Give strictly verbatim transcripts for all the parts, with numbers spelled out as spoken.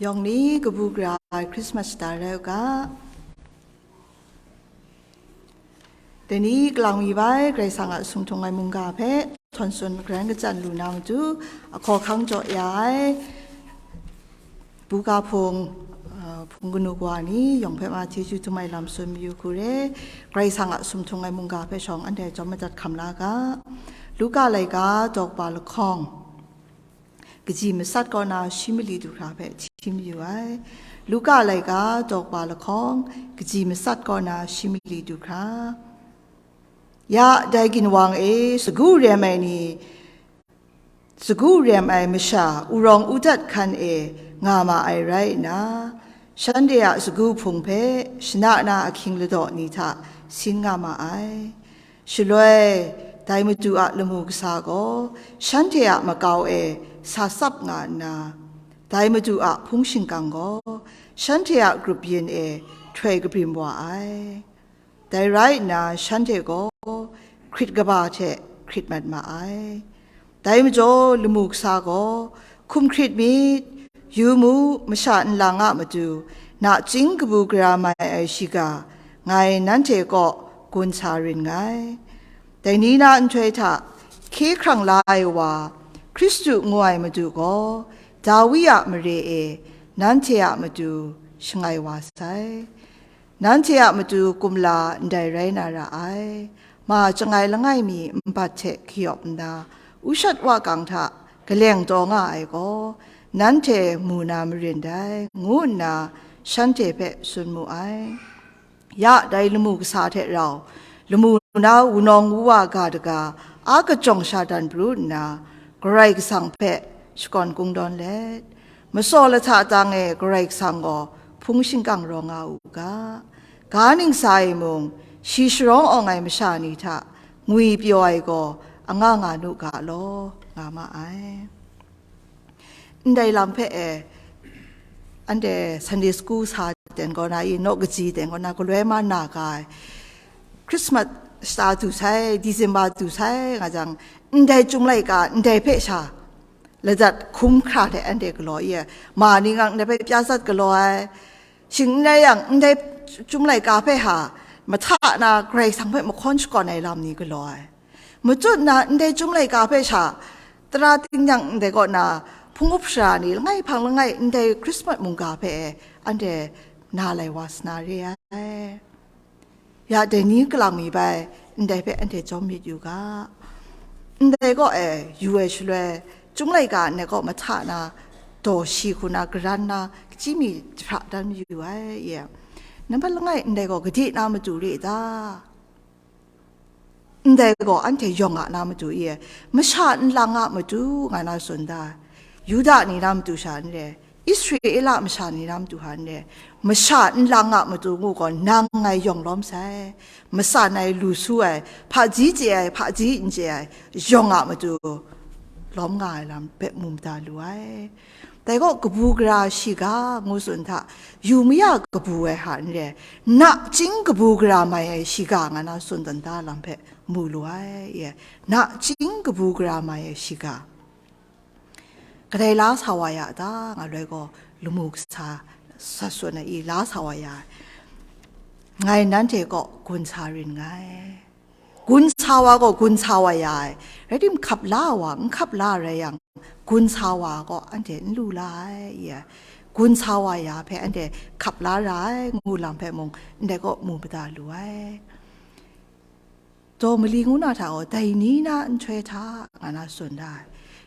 Yawng ni kabu gara ai Christmas shata rai u ga. Dai ni kalang mi bai Karai Kasang a sumhtung ai mungga hpe htawn tsun magran kachyan lu na matu, ahkaw hkang jaw ya ai buga hpung, uh, hpung kanu kawa ni yawng hpe ma chyeju dum ai lam tsun mayu hku re. Karai Kasang a sumhtung ai mungga hpe shawng anhte jawm madat hkam la ga. Luka laika daw kaba lahkawng, kaji masat kaw na shi mali du hkra hpe hti mayu ai. Luka laika daw kaba lahkawng, kaji masat kaw na shi mali du hkra. Ya, dai ginwang e sagu rem ai ni, sagu rem ai masha urawng udat hkan e nga ma ai rai nna, shanhte a sagu hpung hpe shana na ahkying ladaw ni hta sin nga ma ai. Shaloi, dai Madu a lamu kasa gaw shanhte a makau e sa tsap nga nna, dai Madu a hpung shingkang gaw shanhte a grup yin e htoi kabrim wa ai. Dai rai nna, shanhte gaw hkrit kaba hte hkrit mat ma ai. Dai majaw, lamu kasa gaw, "Hkum hkrit myit, yu mu, masha nlang a matu nachying kabu gara mai ai shiga ngai nanhte kaw gun sa rin nngai. Dai ni na nhtoi hta hkye hkrang la ai wa, Hkristu ngu ai Madu gaw, Dawi a mare e nanhte a matu shangai wa sai. Nanhte a matu kumla ndai rai na ra ai. Ma chyangai langai mi nbat hte kayawp nna, ushat wakang hta kaleng taw nga ai gaw, nanhte mu na marin dai," ngu nna shanhte hpe tsun mu ai. Ya, dai lamu kasa hte rau, lamu na wunawng wuwa ga daga a kajawng sha dan pru nna, Karai Kasang hpe shakawn kungdawn let, masaw lahta tang e Karai Kasang gaw hpung shingkang rawng nga u ga. Ga ningsa e mung, shi sharawng awng ai masha ni hta ngwi pyaw ai gaw anga nga nu ga law, nga ma ai. Ndai lam hpe e, anhte Sunday school sa ten kaw na, i naw kaji ten kaw na, galoi ma na ga ai, Christmas shata du sai, December du sai nga jang, ndai Chyum laika ndai hpe sha ladat hkum hkra hte anhte galaw i, ma ni ngang ndai hpe pya sat galaw ai, shing n rai yang, ndai Chyum laika hpe ha mahta na Karai Kasang hpe mahkawn shakawn ai lam ni galaw ai. Matut na ndai Chyum laika hpe sha, tara tingnyang ndai kaw na, hpung up sara ni langai hpang langai ndai Christmas mungga hpe anhte na lai wa sa na re ai. Ya, dai ni kalang mi bai ndai hpe anhte jawm myit yu ga. Ndai kaw e yu ai shaloi, Chyum laika ndai kaw mahta na daw shi hku na garan na, kachyi mi jahpra dan mayu ai, ye. Nambat langai ndai gaw gade na matu re ta? Ndai gaw anhte yawng a na matu e, masha nlang a matu nga na tsun da, Yuda ni na matu sha n re, Israela masha ni na matu hpa n re, masha nlang a matu ngu gaw nang ngai yawng lawm sai, matsan ai, lu su ai, hpaji chye ai, hpaji n chye ai, yawng a matu lawm nga ai lam hpe mu mada lu ai. Dai gaw kabu gara shiga ngu tsun hta, yu maya kabu ai hta n re, nachying kabu gara mai ai shiga nga na tsun dan da lam hpe mu lu ai, ye, nachying kabu gara mai ai shiga. Kadai la sa wa ya ta? Nga loi gaw, lamu kasa sa tsun ai i la sa wa ya ai. Ngai nanhte kaw gun sa rin nngai. Gun sa wa gaw gun sa wa ya ai, rai tim, hkap la wa, n hkap la rai yang, gun sa wa gaw anhte n lu la ai, ya. Gun sa wa ya hpe anhte hkap la ra ai, ngu lam hpe mung, ndai kaw mu mada lu ai. Daw mali ngu na hta gaw, dai ni na nhtoi hta nga na tsun da ai.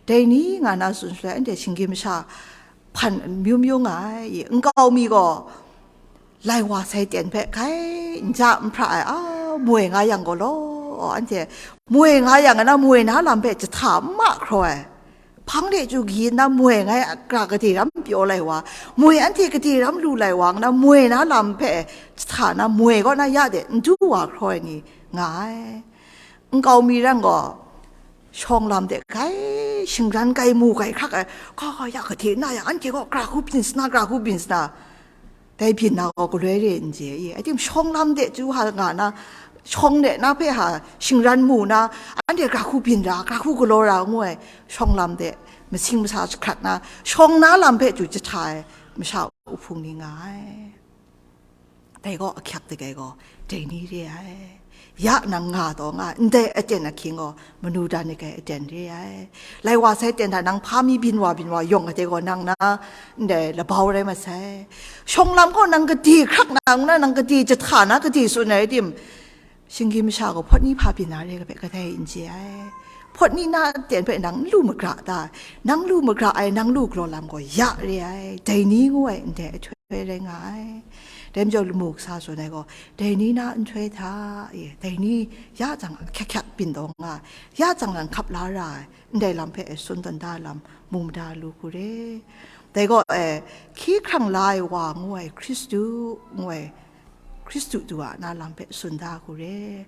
Dai ni nga na tsun shaloi, anhte shinggyim masha hpan myu myu nga ai, nkau mi gaw, lai wa sai ten hpe grai n ja n hpra ai, a, moi nga yang gaw law, anhte moi nga yang na, moi na lam hpe jahta n ma hkraw ai. Hpang de chyu gyi nna moi ngai a, gara gade ram pyaw lai wa, moi anhte gade ram lu lai wa nna, moi na lam hpe jahta na moi kaw na ya de n du wa hkraw ai ni nga ai. Nkau mi ran gaw, shawng lam de grai shingran grai mu grai hkrak ai, ga ya gade na yang, anhte gaw gara hku byin sa na, gara hku byin sa na, dai byin na gaw galoi re n chye i, ating shawng lam de chyu ha nga na, shawng de na hpe ha shingran mu na, anhte gara hku byin ra, gara hku galaw ra ngu ai, shawng lam de masing masa jahkrat na, shawng na lam hpe chyu jahta ai, masha uhpung ni nga ai. Dai gaw ahkyak dik ai gaw, dai ni re ai. Ya nang nga taw nga, ndai aten ahkying gaw, manu dan dik ai aten re ai. Lai wa sai ten hta nang hpa mi byin wa byin wa yawng ai gaw, nang na, ndai labau rai masai. Shawng lam gaw nang gade hkrak na, ngu na, nang gade jahta na, gade tsun ai tim, shinggyim masha gaw hpawt ni hpa byin na re hpe kadai n chye ai. Hpawt ni na aten hpe nang n lu magra ta? Nang lu magra ai, nang lu galaw lam gaw ya re ai. Dai ni ngu ai ndai ahtoi rai nga ai. Dai majaw lamu kasa tsun ai gaw, dai ni na nhtoi hta, e, dai ni ya jang hkyak hkyak byin taw nga, ya jang lang hkap la ra ai, ndai lam hpe e tsun tawn da lam mu mada lu hku re. Dai gaw e, hkye hkrang la ai wa ngu ai Hkristu ngu ai, Hkristu du a na lam hpe tsun da hku re.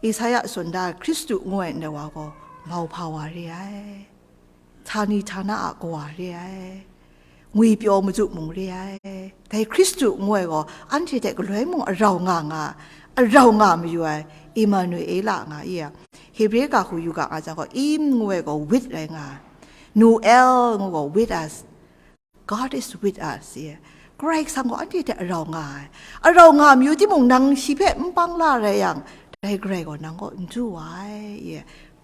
Isaya tsun da ai Hkristu ngu ai ndai wa gaw mauhpa wa re ai, htani htana a kawa re ai, ngwipyaw madu mung re ai. Dai Hkristu ngu ai gaw anhte hte galoi mung arau nga nga, arau nga mayu ai, Emmanuela nga i a, Hebre ga hku yu ga nga jang gaw, Im ngu ai gaw with rai nga ai, Noel ngu gaw with us, God is with us, ye. Karai Kasang gaw anhte hte arau nga ai. Arau nga mayu timung, nang shi hpe n pang la rai yang, dai Karai gaw nang kaw n du wa ai, ye.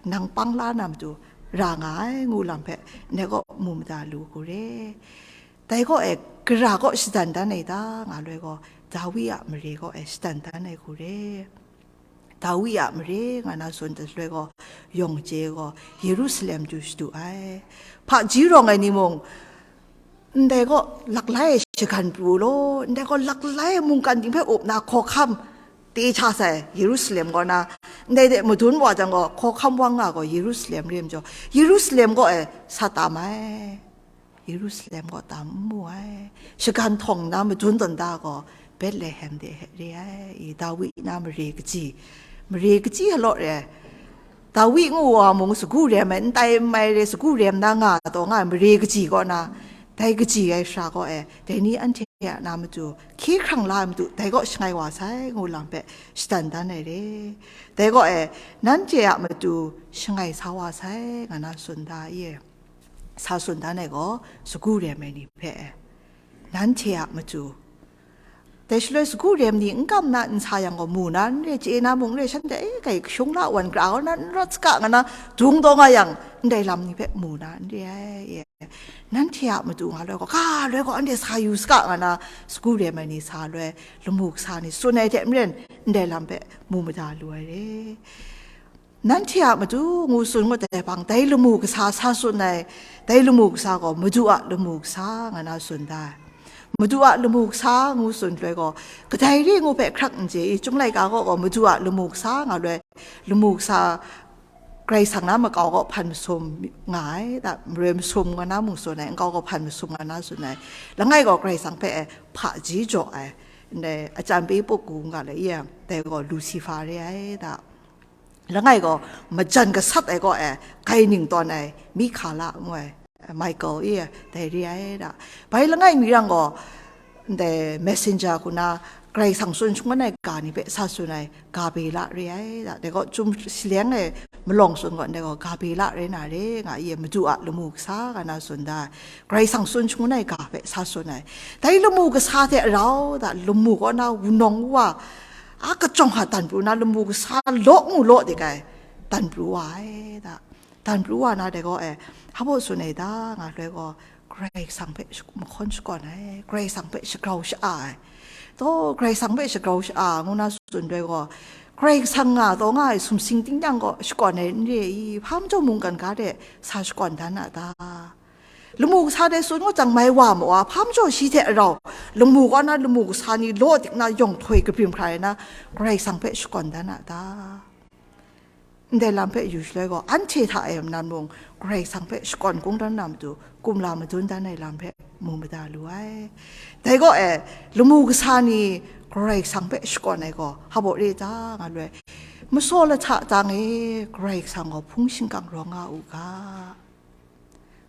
Nang pang la na matu ra nga ai, ngu lam hpe, ndai gaw mu mada lu hku re. Dai gaw e, gara kaw shadan dan ai ta, nga loi gaw, Dawi a mare kaw e shadan dan ai hku re. Dawi a mare nga na tsun dat loi gaw, yawng chye gaw, Yerusalem du shadu ai. Hpaji rawng ai ni mung, ndai gaw laklai ai shagan pru law, ndai gaw laklai ai mungkan ting hpe up na hkawhkam te hta sai, Yerusalem kaw na, ndai de madun wa jang gaw, hkawhkam wang nga gaw, Yerusalem re majaw, Yerusalem kaw e sa tam ai. Yerusalem kaw tam n mu ai. Shagan htawng na madun tawn da gaw, Betlehem de hte re ai. I Dawi na mare kaji, mare kaji halaw re ai. Dawi ngu wa mung sagu rem ai, n tai n mai re, sagu rem na nga taw nga ai, mare kaji kaw na, dai kaji ai shara kaw e, dai ni anhte a na matu, hkye hkrang la ai matu, dai kaw shangai wa sai, ngu lam hpe shadan dan ai re. Dai kaw e, nanhte a matu shangai sa wa sai, nga na tsun da i e. Sa tsun dan ai gaw, sagu rem ai ni hpe, nanhte a matu, dai shaloi sagu rem ni n kam na n sa yang gaw, mu na n re, chye na mung n re, shanhte, e, kai kashung la wan gra gaw na n rawt saga, nga na dung taw nga yang, ndai lam ni hpe mu na n re ai, e. Nanhte a matu nga loi gaw, ga loi gaw anhte sa yu saga, nga na sagu rem ai ni sa loi, lamu kasa ni tsun ai hte maren, ndai lam hpe mu mada lu ai re. Nanhte a matu ngu tsun ngut ai hpang, dai lamu kasa sa tsun ai, dai lamu kasa gaw Madu a lamu kasa nga na tsun da ai. Madu a lamu kasa ngu tsun loi gaw, kadai re ngu hpe hkrak n chye i, Chyum laika kaw gaw Madu a lamu kasa nga loi, lamu kasa Karai Kasang na makau gaw hpan masum nga ai, da, maroi masum nga na mung tsun ai, nkau gaw hpan masum nga na tsun ai, langai gaw Karai Kasang hpe hpaji jaw ai, ndai acan pe puku nga le, iya, dai gaw Lusifa re ai, da. Langai gaw, majan gasat ai kaw e, gaining tawn ai, Mihkala ngu ai, Michael e, dai re ai da. Bai langai mi rang gaw, ndai messenger hku na, Karai Kasang tsun shangun ai ga ni hpe sa tsun ai, Gabriela re ai da. Dai gaw, Chyum Saleng e malawng tsun gaw, ndai gaw, Gabriela re na re, nga i, Madu a lamu kasa, nga na tsun da ai. Karai Kasang tsun shangun ai ga hpe sa tsun ai. Dai lamu kasa hte rau da, lamu kaw na wunawng wa, a kachyawng hta dan pru na lamu kasa law ngu law dik ai, dan pru wa ai da. Dan pru wa na dai gaw e, hpa baw tsun ai da, nga loi gaw, Karai Kasang hpe sh-, mahkawn shakawn ai, Karai Kasang hpe shagrau sha-a ai. Taw, Karai Kasang hpe shagrau sha-a, ngu na tsun loi gaw, Karai Kasang nga taw nga ai sumsing ting yang gaw shakawn ai n re i, hpa majaw mungkan ga de sa shakawn dan a ta? Lamu kasa dai tsun ngut jang mai wa ma wa, hpa majaw shi hte rau, lamu kaw na lamu kasa ni law dik na yawng htoi kabrim hkra ai na, Karai Kasang hpe shakawn dan a ta? Ndai lam hpe yu shaloi gaw, anhte hta e nan mung, Karai Kasang hpe shakawn kung dan na matu, kumla madun dan ai lam hpe mu mada lu ai. Dai gaw e, lamu kasa ni Karai Kasang hpe shakawn ai gaw, hpa baw re ta nga loi, masaw lahta tang e, Karai Kasang gaw hpung shingkang rawng nga u ga.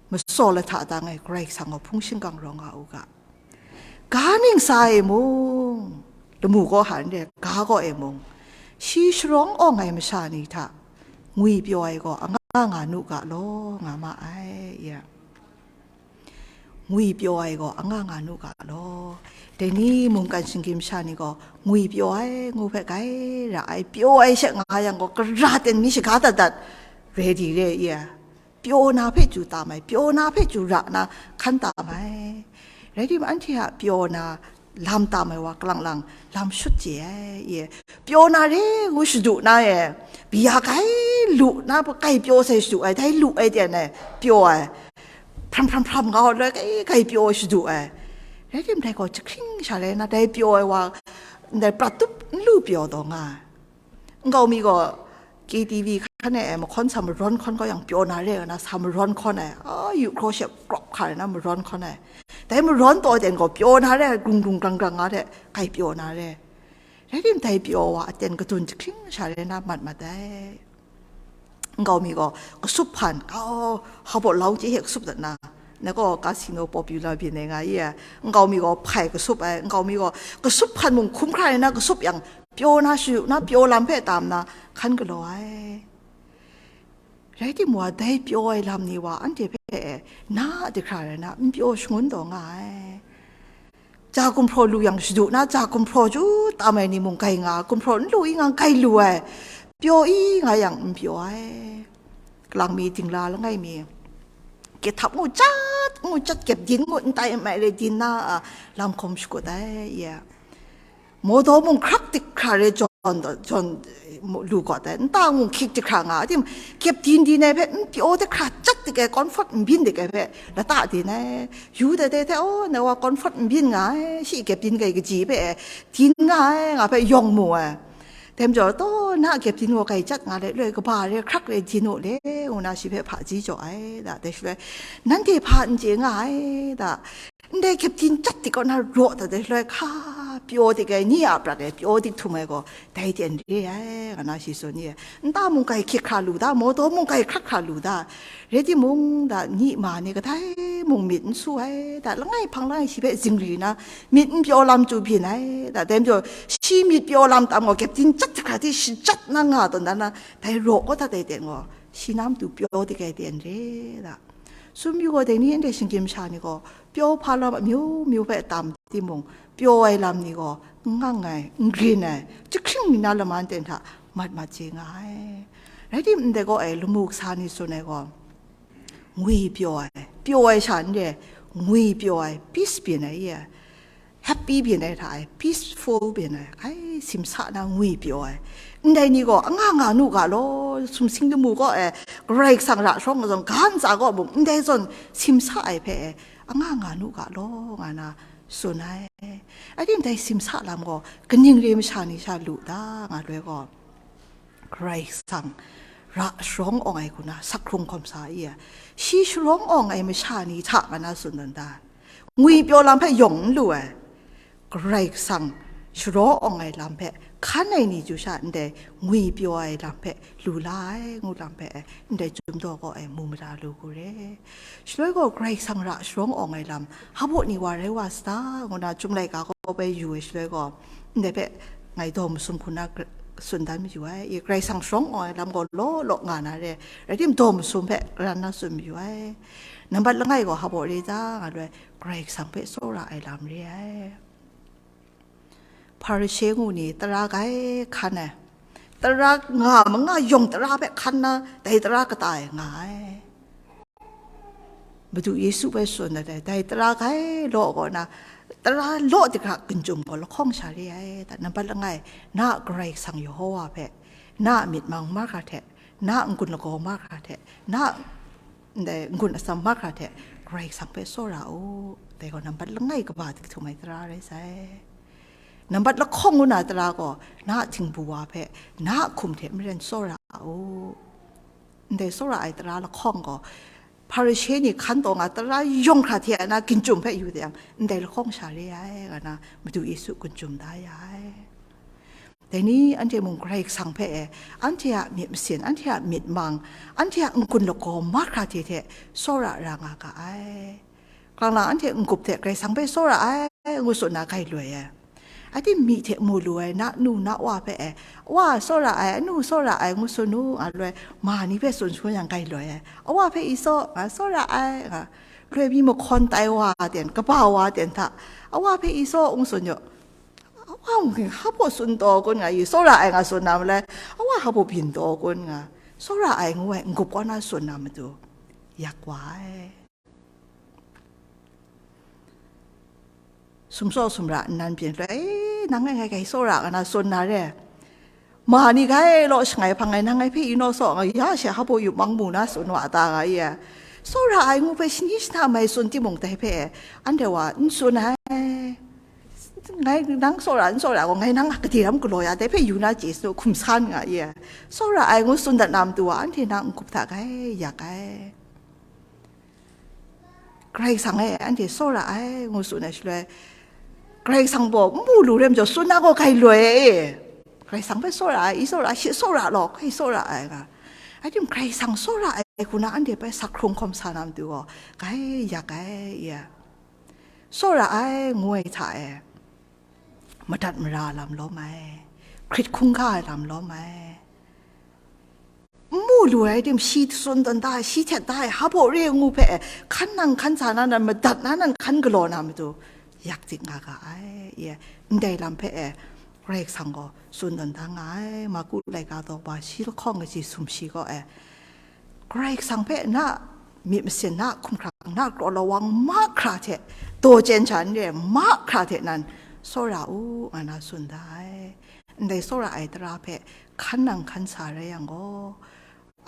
Masaw lahta tang e, Karai Kasang gaw hpung shingkang rawng nga u ga. Ga ning sa e mung, lamu gaw hkan re, ga gaw e mung, shi sharawng awng ai masha ni hta ngwipyaw ai gaw anga nga nu ga law, nga ma ai, ya. Ngwi pyaw ai gaw anga nga nu ga law. Dai ni mungkan shinggyim sha ni gaw ngwi pyaw ai ngu hpe grai ra ai, pyaw ai she nga yang gaw, gara ten mi shaga dat dat, ready re i ai. Pyaw na hpe chyu tam ai, pyaw na hpe chyu ra na hkan tam ai. Rai timung, anhte a pyaw na lam tam ai wa kalang lang lam shut chye ai, e. Pyaw na re ngu shadu na e, bia grai lu na, grai pyaw sai shadu ai, dai lu ai ten e pyaw ai. Hpram hpram hpram nga loi, grai grai pyaw ai shadu ai. Rai timung, dai gaw jahkring sha rai na, dai pyaw ai wa, ndai prat tup n lu pyaw taw nga ai. Nkau mi gaw K T V hkan e, mahkawn sa marawn hkawn kau yang, pyaw na re nga na sa marawn hkawn ai, a, yu hkraw she krawp hka rai na marawn hkawn ai. Dai marawn taw ten gaw pyaw na re, grung grung grang grang nga hte grai pyaw na re. Rai timung, dai pyaw wa aten kadun jahkring sha rai na mat mat ai. Nkau mi gaw kasup hpan, oh, hpaw lau chye hte kasup dat na, na gaw casino popular byin ai nga i ai. Nkau mi gaw hpai kasup ai, nkau mi gaw kasup hpan mung hkum hkra rai na kasup yang, pyaw na shadu na, pyaw lam hpe tam na hkan galaw ai. Rai timung, wa dai pyaw ai lam ni wa anhte hpe na dihkra rai na n pyaw shangun taw nga ai. Ja gumhpraw lu yang shadu na, ja gumhpraw chyu tam ai ni mung grai nga, gumhpraw n lu i nga grai lu ai, pyaw i nga yang n pyaw ai. Kalang mi, dingla langai mi, kehthap ngu chyat, ngu chyat, kyep din ngu n tai n mai re din na, a, lam hkawm shakut ai, ya. Mawdaw mung hkrak tik hkra re jawn, jawn, mu-, lu gaw dai, nta mung hkyik tik hkra nga, tim, kyep din din ai hpe n pyaw tik hkra chyat tik ai, comfort n byin tik ai hpe lata din ai, yu dai dai hte, oh, na wa comfort n byin nga ai, shi kyep din kai kaji hpe din nga ai, nga hpe yawng mu ai. Dai majaw, taw, na kyep din gaw grai chyat nga le, loi kaba re hkrak re din u le, ngu na shi hpe hpaji jaw ai, da, dai shaloi, nanhte hpa n chye nga ai, da, ndai kyep din chyat tik kaw na raw dat ai shaloi, hka pyaw tik ai, ni a prat e pyaw tik htum ai gaw, dai ten re ai, nga na shi tsun ye. Nta mung grai hkyik hkra lu da, mawdaw mung grai hkrak hkra lu da, rai timung, da, ni ma ni kadai mung myit n su ai, da, langai hpang langai shi hpe zingri na, myit n pyaw lam chyu byin ai, da, dai majaw, shi myit pyaw lam tam gaw, kyep din chyat hkra hte shachyat na nga tawn dan na, dai raw kau dat ai ten gaw, shi na matu pyaw tik ai ten re, da. Tsun yu gaw, dai ni anhte shinggyim sha ni gaw, pyaw hpa lam amyu myu hpe tam timung, pyaw ai lam ni gaw n ngang ai, n grin ai, jahkring mi na lama ten hta mat mat chye nga ai. Rai tim, ndai gaw ai lamu kasa ni tsun ai gaw, ngwi pyaw ai, pyaw ai sha n re, ngwi pyaw ai, peace byin ai, ye, happy byin ai hta e, peaceful byin ai, ai, simsa na ngwi pyaw ai. Ndai ni gaw anga nga nu ga law, sumsing lamu gaw e, Karai Kasang ra sharawng zawn, ga ntsa gaw mung, ndai zawn simsa ai hpe e, anga nga nu ga law, nga na tsun ai. Rai tim, dai simsa lam gaw kaning re masha ni sha lu ta, nga loi gaw, Karai Kasang ra sharawng awng ai hku na sak hkrung hkawm sa i, shi sharawng awng ai masha ni hta nga na tsun dan da. Ngwi pyaw lam hpe yawng n lu ai, Karai Kasang sharawng awng ai lam hpe hkan ai ni chyu sha ndai ngwi pyaw ai lam hpe lu la ai, ngu lam hpe ndai Chyum daw kaw ai mu mada lu hku re. Shaloi gaw, Karai Kasang ra sharawng awng ai lam, hpaw ni wa rai wa sa ta, ngu na Chyum laika kaw bai yu ai shaloi gaw, ndai hpe ngai daw masum hku na gra-, tsun dan mayu ai. I, Karai Kasang sharawng awng ai lam gaw law law nga na re, rai tim, daw masum hpe ran na tsun mayu ai. Nambat langai gaw hpaw re ta, nga loi, Karai Kasang hpe tsawra ai lam re ai. Hparishe ngu ni tara grai hkan ai, tara nga manga yawng tara hpe hkan na, dai tara kata e nga ai. Madu Yesu bai tsun ai dai, dai tara grai law kaw na, tara law dikra ginjum gaw lahkawng sha re ai. Da, nambat langai, na a Karai Kasang Yehova hpe, na a myit mang mahkra hte, na a n-gun lagaw mahkra hte, na a ndai n-gun atsam mahkra hte Karai Kasang hpe tsawra u. Dai gaw nambat langai kaba dik htum ai tara rai sai. Nambat lahkawng ngu na tara gaw, na a htingbu wa hpe, na a hkum hte maren tsawra u. Ndai tsawra ai tara lahkawng gaw, Hparishe ni hkan taw nga tara yawng hkra hte na ginjum hpe yu de yang, ndai lahkawng sha re ai, nga na Madu Yesu ginjum da ya ai. Dai ni anhte mung Karai Kasang hpe e, anhte a myit masin, anhte a myit mang, anhte a n-gun lagaw mahkra hte hte tsawra ra nga ga ai. Kalang lang anhte n-gup hte Karai Kasang hpe tsawra ai, ngu tsun na grai loi ai. A tim myi hte mu lu ai, na nu na wa hpe e, "Wa, tsawra ai, anu tsawra ai," ngu tsun u, nga loi, ma ni hpe tsun shangun yang grai loi ai. "Awa hpe i tsaw, nga tsawra ai," nga, loi mi mahkawn tai wa ten, kaba wa ten hta, "Awa hpe i tsaw," ngu tsun yaw. "Awa mung hpa baw tsun taw kun nga i, tsawra ai nga tsun na malai, awa hpa baw byin taw kun nga, tsawra ai ngu ai n-gup kaw na tsun na matu, yak wa ai." Sumsawk sumra nnan byin loi, "E, nang e ngai grai tsawra nga na tsun na re. Ma ni grai law shangai hpang ai, nang ngai hpe i naw tsaw nga, ya she hpa baw yup mang mu na tsun wa ta nga i e. Tsawra ai ngu hpe shani shana mai tsun timung, dai hpe anhte wa n tsun ai. Ngai nang tsawra n tsawra gaw, ngai nang a kade ram galaw ya, dai hpe yu na chye sa nu, hkum san nga i e. Tsawra ai ngu tsun dat na matu wa, anhte na n-gup hta grai yak ai." Karai Kasang e anhte tsawra ai ngu tsun ai shaloi, Karai Kasang gaw n mu lu re majaw, tsun na gaw grai loi e. Karai Kasang hpe tsawra ai, i tsawra, shi tsawra law, hkai tsawra ai nga. Ai tim Karai Kasang tsawra ai hku na anhte hpe sak hkrung hkawm sa na matu gaw, grai yak ai, ya. Tsawra ai ngu ai hta e, madat mara lam lawm ai, hkrit hkungga ai lam lawm ai. N mu lu ai tim, shi tsun tawn da ai, shi htet da ai, hpa baw re ngu hpe, hkan nang hkan sa na nan, madat na nan hkan galaw na matu, yak dik nga ga ai, ye, ndai lam hpe e, Karai Kasang gaw tsun tawn da nga ai. Marku laika daw ba shi lahkawng kaji sumshi kaw e, Karai Kasang hpe na myit masin, na hkumhkrang, na kraw lawang mahkra hte, daw chyen sha n re ai mahkra hte nan tsawra u, nga na tsun da ai. Ndai tsawra ai tara hpe hkan nang hkan sa rai yang gaw,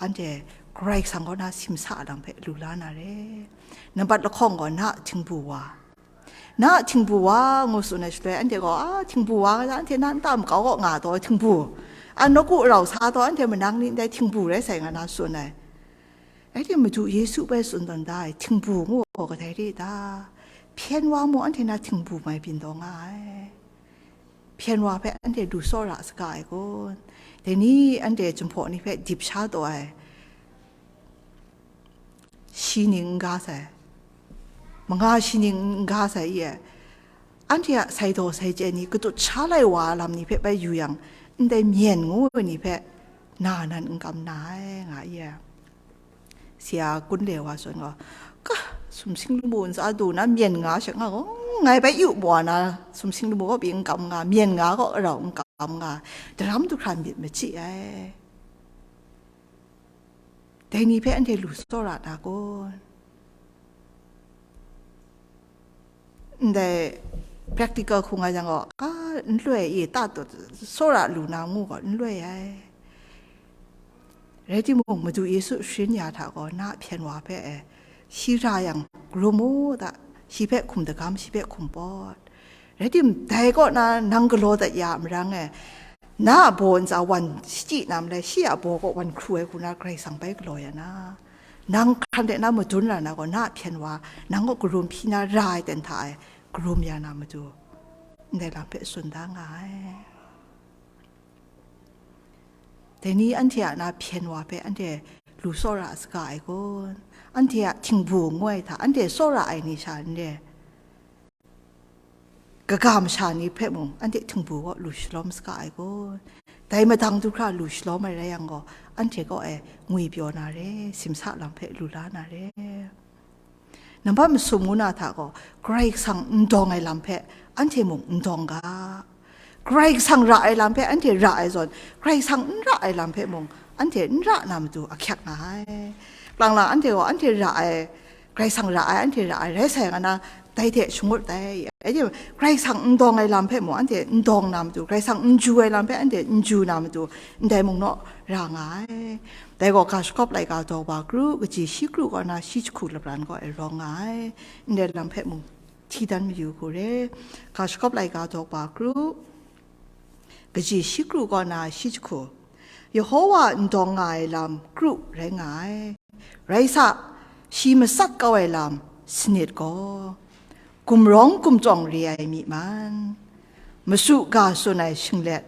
anhte Karai Kasang kaw na simsa a lam hpe lu la na re. Nambat lahkawng gaw, na a htingbu wa. Na a htingbu wa ngu tsun ai shaloi, anhte gaw, "A, htingbu wa nga, anhte na nta makau kaw nga taw ai htingbu, a nawku rau sa taw, anhte manang ni ndai htingbu rai sai," nga na tsun ai. Rai timung, Madu Yesu bai tsun tawn da ai htingbu ngu gaw kadai re ta? Hpyen wa mung anhte na htingbu mai byin taw nga ai. Hpyen wa hpe anhte lu tsawra saga ai kun? Dai ni anhte Jinghpaw ni hpe dip sha taw ai shi ning n ga sai, manga shi ning n ga sai i e, anhte a sai daw sai chye ni, katut sha lai wa lam ni hpe bai yu yang, ndai myen ngu ai ni hpe na nan n kam na ai, nga i e. Sia kun le wa zawn gaw, "Ka, sumsing lamu ntsa du na myen nga she nga gaw, ngai bai yu wa na, sumsing lamu kaw pyi n kam nga, myen nga kaw rau n kam nga, daram du hkra myit machyi ai." Dai ni hpe anhte lu tsawra na kun? Ndai practical hku nga yang gaw, a, n loi i, ta tut tsawra lu na ngu gaw n loi ai. Rai timung, Madu Yesu sharin ya hta gaw, na a hpyen wa hpe e, shi ra yang, karum u ta, shi hpe hkum dagam, shi hpe hkum pawt. Rai tim, dai kaw na nang galaw dat ya a marang e, na a baw ntsa wan shachyi na malai, shi a baw kaw wan hkru ai hku na Karai Kasang bai galaw ya na, nang hkran de na madun ra na gaw, na a hpyen wa, nang kaw karum hpyi na ra ai ten hta e, karum ya na matu, ndai lam hpe tsun da nga ai. Dai ni anhte a na hpyen wa hpe anhte lu tsawra saga ai kun? Anhte a htingbu ngu ai hta, anhte tsawra ai ni sha n re? Kaga masha ni hpe mung anhte htingbu kaw lu shalawm saga ai kun? Dai madang du hkra lu shalawm ai rai yang gaw, anhte kaw e ngwi pyaw na re, simsa lam hpe lu la na re. Nambat masum ngu na hta gaw, Karai Kasang n dawng ai lam hpe anhte mung n dawng ga. Karai Kasang ra ai lam hpe anhte ra ai zawn, Karai Kasang n ra ai lam hpe mung anhte n ra na matu ahkyak nga ai. Lang lang anhte gaw anhte ra ai, Karai Kasang ra ai, anhte ra ai rai sai nga na, dai hte shangut ai. Anhte Karai Kasang n dawng ai lam hpe mung anhte n dawng na matu, Karai Kasang n ju ai lam hpe anhte n ju na matu, ndai mung naw ra nga ai. Dai gaw, Ga Shagawp laika daw ba kru, kaji shi kru kaw na shi jahku lapran kaw e rawng nga ai. Ndai lam hpe mung hti dan mayu hku re. Ga Shagawp laika daw ba kru, kaji shi kru kaw na shi jahku. Yehowa n dawng nga ai lam kru rai nga ai. Rai sa, shi matsat kau ai lam sanit gaw, gumrawng gumchyawng re ai myi man, masu ga tsun ai shinglet,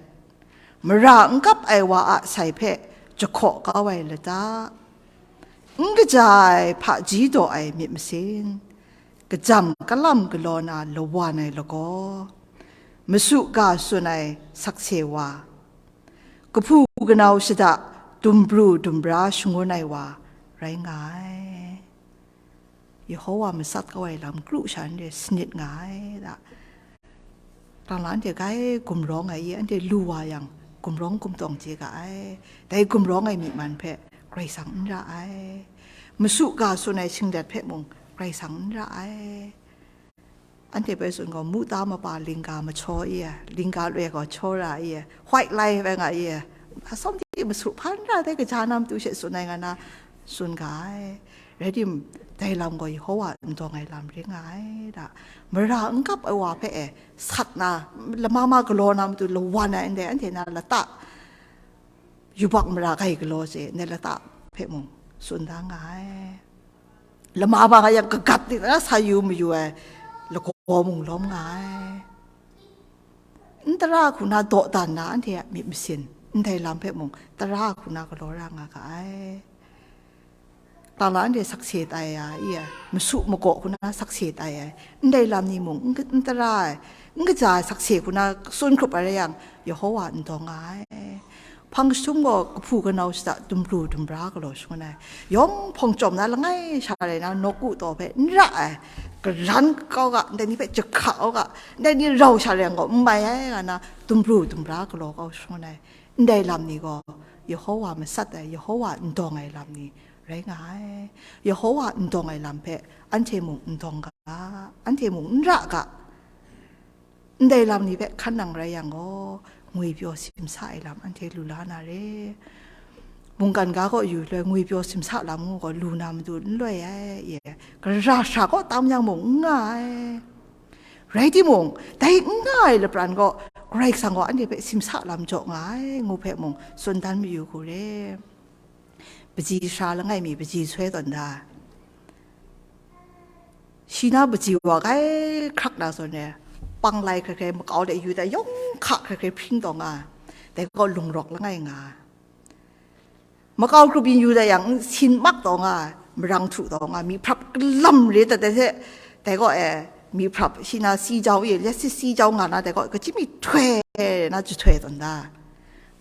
mara n kap ai wa a sai hpe jahkaw kau ai lata, n kaja ai hpaji daw ai myit masin, kajam kalam galaw na lawan ai lagaw, masu ga tsun ai sakse wa, kahpu kanau shada dumbru dumbra shangun ai wa rai nga ai. Yehowa matsat kau ai lam kru sha n re sanit nga ai da. Tang la anhte grai gumrawng ai i, anhte lu wa yang, gumrawng gumtawng chye ga ai. Dai gumrawng ai myi man hpe Karai Kasang n ra ai. Masu ga tsun ai shinglet hpe mung Karai Kasang n ra ai. Anhte bai tsun gaw, muta mapa lingga machaw i, lingga loi gaw chaw ra i, white lie bai nga i, asawm di masu hpan ra dai kaja na matu she tsun ai nga na, tsun ga ai. Rai tim, dai lam gaw Yehowa n dawng ai lam ring nga ai da. Mara n kap ai wa hpe e, sat na, lama ma galaw na matu lawan ai ndai, anhte na lata yubak mara gai galaw se, ndai lata hpe mung tsun da nga ai. Lama ma nga yang kagat ni na sa yu mayu ai lagaw mung lawm nga ai. N tara hku na dawdan na anhte a myit masin, ndai lam hpe mung tara hku na galaw ra nga ga ai. Tang la anhte sakse tai ya i ai, masu magaw hku na sakse tai ai, ndai lam ni mung n, n tara ai, n kaja ai sakse hku na tsun hkrup ai rai yang, Yehowa n dawng nga ai. Hpang jahtum gaw kahpu kanau shada dumbru dumbra galaw shangun ai. Yawng hpawng chyawm na langai sha rai na, nawku taw hpe n ra ai, karan kau ga, ndai ni hpe jahka kau ga, ndai ni rau sha rai yang gaw n mai ai, nga na dumbru dumbra galaw kau shangun ai. Ndai lam ni gaw Yehowa matsat ai, Yehowa n dawng ai lam ni rai nga ai. Yehowa n dawng ai lam hpe anhte mung n dawng ga, anhte mung n ra ga. Ndai lam ni hpe hkan nang rai yang gaw, ngwipyaw simsa ai lam anhte lu la na re. Mungkan ga kaw yu loi ngwipyaw simsa lam ngu gaw lu na matu n loi ai, ye, gara shara kaw tam yang mung n nga ai. Rai timung, dai n nga ai lapran gaw, Karai Kasang gaw anhte hpe simsa lam jaw nga ai, ngu hpe mung tsun dan mayu hku re. Paji sara langai mi paji soi tawn da. Shi na paji wa grai hkrak na zawn e, panglai hkrai hkrai makau de yu de yawng hka hkrai hkrai hpring taw nga, dai gaw lungrawk langai nga. Makau grup yin yu de yang, sin mak taw nga, marang htu taw nga, myi hprap kalam re dat de hte, dai gaw e, myi hprap shi na si jau e, let's say si jau nga na, dai gaw e, kachyim mi htoi na jahtoi tawn da,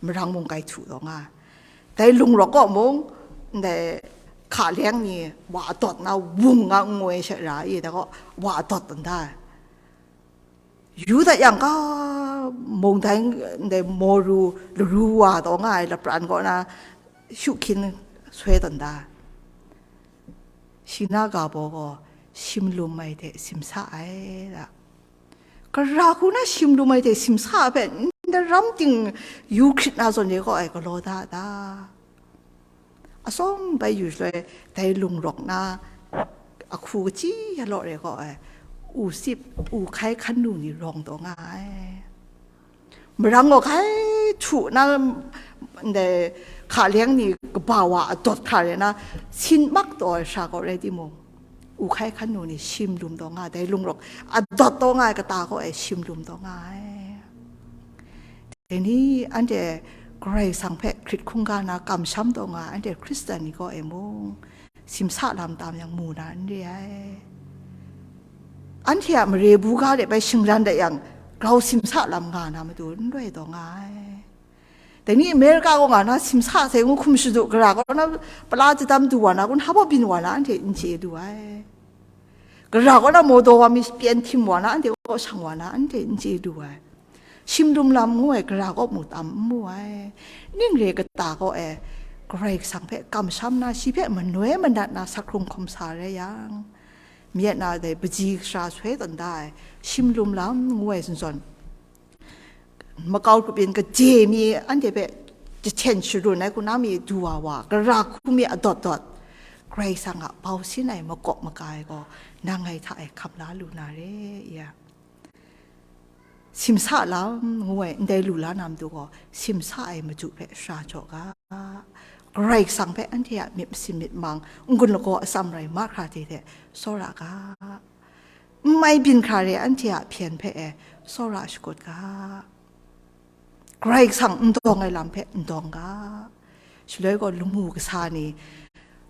marang mung grai htu taw nga. Dai lungrawk kaw mung, ndai hka leng ni wa dawt na wung nga n ngoi sha ra i, dai gaw wa dawt tawn da. Yu dat yang ga, mung dai, ndai maw ru, laru wa taw nga ai lapran kaw na, shu hkyin soi tawn da. Shi na ga baw gaw, shim lum ai hte simsa ai da. Gara hku na shim lum ai hte simsa ai hpe, ndaram ting yu hkrit na zawn de kaw ai galaw da da. Atsawm bai yu shaloi, dai lungrawk na ahku kachyi ya law re gaw ai, u sip, u hkai hkan nu ni rawng taw nga ai. Marang gaw hkai htu na, ndai hka leng ni kaba wa adawt hkra re na, sin mak taw ai sara gaw rai timung, u hkai hkan nu ni shim lum taw nga ai, dai lungrawk adawt taw nga ai kata gaw e shim lum taw nga ai. Dai ni anhte Karai Kasang hpe hkrit hkungga na kamsham taw nga ai, anhte Hkristan ni gaw e mung, simsa lam tam yang mu na n re ai. Anhte a mare buga de bai shingran dat yang, grau simsa lam nga na matu n loi taw nga ai. Dai ni Amerika kaw nga na simsa sai ngu hkum shadu, gara kaw na pala jadam du wa na, kun hpa byin wa na, anhte n chye du ai. Gara kaw na maw daw wa mi pyen htim wa na, anhte kaw shang wa na, anhte n chye du ai. Shim lum lam ngu ai gara kaw mu tam n mu ai. Ning re kata kaw e, Karai Kasang hpe kamsham na, shi hpe manoi manat na sak hkrung hkawm sa rai yang, myit na dai paji sara soi tawn da ai, shim lum lam ngu ai zawn zawn, makau grup yin kaje mi anhte hpe jahten sharun ai hku na mi du wa wa, gara hku mi adawt dawt, Karai Kasang a bau sin ai makawp maka ai gaw, nang ngai hta e hkam la lu na re, ya. Simsa lam ngu ai ndai lu la na matu gaw, simsa ai madu hpe shara jaw ga. Karai Kasang hpe anhte a myit masin myit mang, n-gun lagaw atsam rai mahkra de hte tsawra ga. N mai byin hkra re anhte a hpyen hpe e tsawra shakut ga. Karai Kasang n dawng ai lam hpe n dawng ga. Shaloi gaw lamu kasa ni,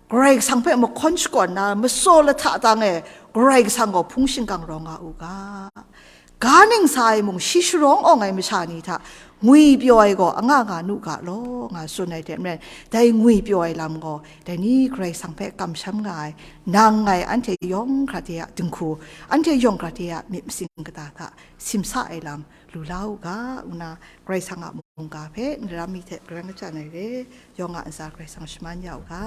Karai Kasang hpe mahkawn shakawn na, masaw lahta tang e Karai Kasang gaw hpung shingkang rawng nga u ga. ga ning sa ai mung, shi sharawng awng ai masha ni hta ngwipyaw ai gaw anga nga nu ga law, nga tsun ai hte maren, dai ngwipyaw ai lam gaw, dai ni Karai Kasang hpe kamsham nga ai, nang ngai anhte yawng hkra de a dinghku, anhte yawng hkra de a myit masin kata hta simsa ai lam lu la u ga, ngu na Karai Kasang a mungga hpe ndaram mi hte karang kachyan ai re, yawng a ntsa Karai Kasang shaman ya u ga.